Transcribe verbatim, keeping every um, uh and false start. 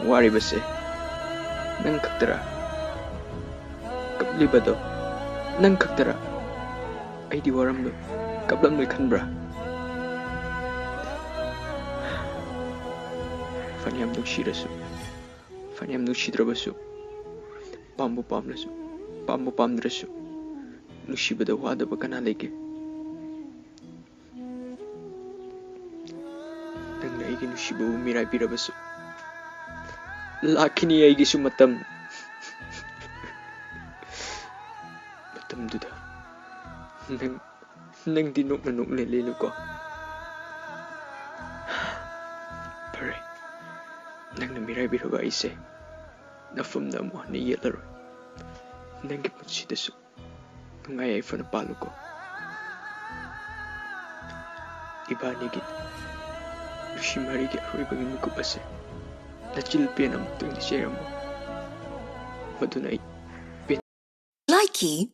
ꯋꯥꯔꯤꯕꯁꯦ ꯅꯪ ꯈꯛꯇꯔꯥ? ꯀꯞꯂꯤꯕꯗꯣ ꯅꯪ ꯈꯛꯇꯔꯥ? ꯑꯩꯗꯤ ꯋꯥꯔꯝꯂꯣꯏ, ꯀꯞꯂꯝꯂꯣꯏ ꯈꯟꯕ꯭ꯔꯥ? ꯐꯅꯌꯥꯝ ꯅꯨꯡꯁꯤꯔꯁꯨ, ꯐꯅꯌꯥꯝ ꯅꯨꯡꯁꯤꯗ꯭ꯔꯕꯁꯨ, ꯄꯥꯝꯕꯨ ꯄꯥꯝꯂꯁꯨ, ꯄꯥꯝꯕꯨ ꯄꯥꯝꯗ꯭ꯔꯁꯨ, ꯅꯨꯡꯁꯤꯕꯗ ꯋꯥꯗꯕ ꯀꯅꯥ ꯂꯩꯒꯦ? ꯅꯪꯅ ꯑꯩꯒꯤ ꯅꯨꯡꯁꯤꯕꯕꯨ ꯃꯤꯔꯥꯏꯕꯤꯔꯕꯁꯨ, ꯂꯥꯛꯈꯤꯅꯤ ꯑꯩꯒꯤꯁꯨ ꯃꯇꯝ꯫ ꯃꯇꯝꯗꯨꯗ ꯅꯪ, ꯅꯪꯗꯤ ꯅꯣꯛꯅ ꯅꯣꯛꯅ ꯂꯦꯜꯂꯨꯀꯣ꯫ ꯐꯔꯦ, ꯅꯪꯅ ꯃꯤꯔꯥꯏꯕꯤꯔꯕ ꯑꯩꯁꯦ ꯅꯐꯝꯗ ꯑꯃꯨꯛ ꯍꯟꯅ ꯌꯦꯠꯂꯔꯣꯏ꯫ ꯅꯪꯒꯤ ꯄꯨꯟꯁꯤꯗꯁꯨ ꯅꯨꯡꯉꯥꯏ ꯌꯥꯏꯐꯅ ꯄꯥꯜꯂꯨꯀꯣ꯫ ꯏꯕꯥꯅꯤꯒꯤ ꯅꯨꯡꯁꯤ ꯃꯔꯤꯒꯤ ꯑꯔꯣꯏꯕꯒꯤ ꯃꯤꯀꯨꯞ ꯑꯁꯦ ꯅꯆꯤꯜ ꯄꯦꯟ ꯑꯃꯨꯛꯇꯪꯗꯤ ꯆꯦꯔꯝꯃꯨ꯫ ꯃꯗꯨꯅ ꯑꯩ ꯄꯦꯟ- Likey